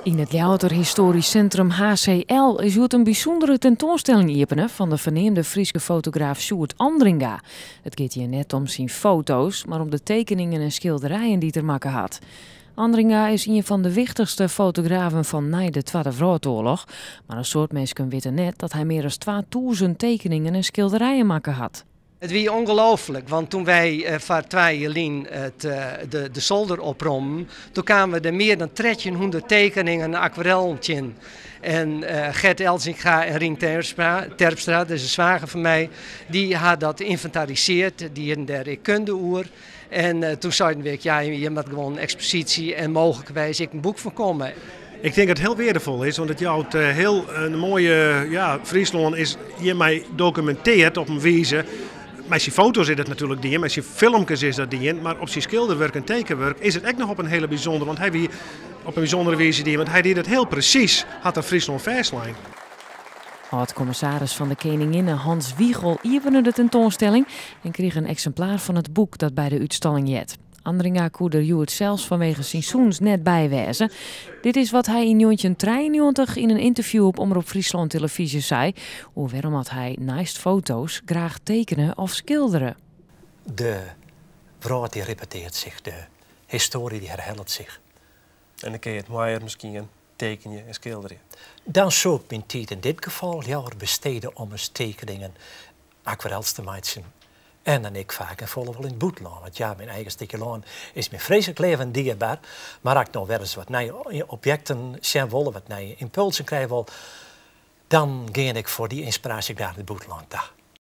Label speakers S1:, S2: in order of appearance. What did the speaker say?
S1: Yn it Ljouwerter Histoarysk Sintrum HCL is hjoed in bysûndere tentoanstelling iepene fan de ferneamde Fryske fotograaf Sjoerd Andringa. It giet hjir net om syn foto's, mar om de tekeningen en skilderijen dy't er makke hat. Andringa is ien fan de wichtichste fotografen fan nei de Twadde Wrâldoarloch, mar in soad minsken witte net dat hy mear as 2000 tekeningen en skilderijen makke hat.
S2: It wie ongelooflik, want toen wy foar 2 jier lyn de solder oprommen, toen kamen we der mear dan 1300 tekeningen en akwarellen tsjin. En Gert Elzinga en Rien Terpstra, dat is in swager fan my, dy ha dat ynventarisearre, dy hienen dêr ek kunde oer. En toen seiden we, ja, hjir moat gewoan in eksposysje en mooglikerwize ek in boek fan komme.
S3: Ik tink dat it hiel weardefol is, want it jout hiel in moaie, ja, Fryslân is hjirmei dokumintearre op in wize. Mei syn foto's is dat natuerlik dien, mei syn filmkes is dat dien, mar op syn skilderwurk en tekenwurk is it ek noch op in hiele bysûndere, want hy wie op in bysûndere wize dien, want hy die dat hiel presys, hat er Fryslân fêstlein.
S1: Ald-kommissaris fan de Keninginne Hans Wiegel iepene de tentoanstelling en krige in eksimplaar fan it boek dat by de útstalling heart. Andringa koe der hjoed sels fanwege syn sûnens net by wêze. Dit is wat hy yn 1993 yn in ynterview op Omrop Fryslân Televyzje sei oer wêrom dat hy neist foto's graach tekene of skildere.
S4: De wrâld dy repetearret sich, de histoarje dy herhellet sich.
S5: En dan kinne je it moaier miskien tekenje en skilderje.
S4: Dan soe ik myn tiid yn dit gefal leaver bestede om ris tekeningen, akwarels te meitsjen. En dan ek faak en folle wol yn it bûtenlân. Want ja, myn eigen stikje lân is my freeslik leaf en dierber. Mar as ik no wer ris wat nije objekten sjen wol, wat nije ympulsen krije wol, dan gean ik foar dy ynspiraasje graach nei it bûtenlân ta.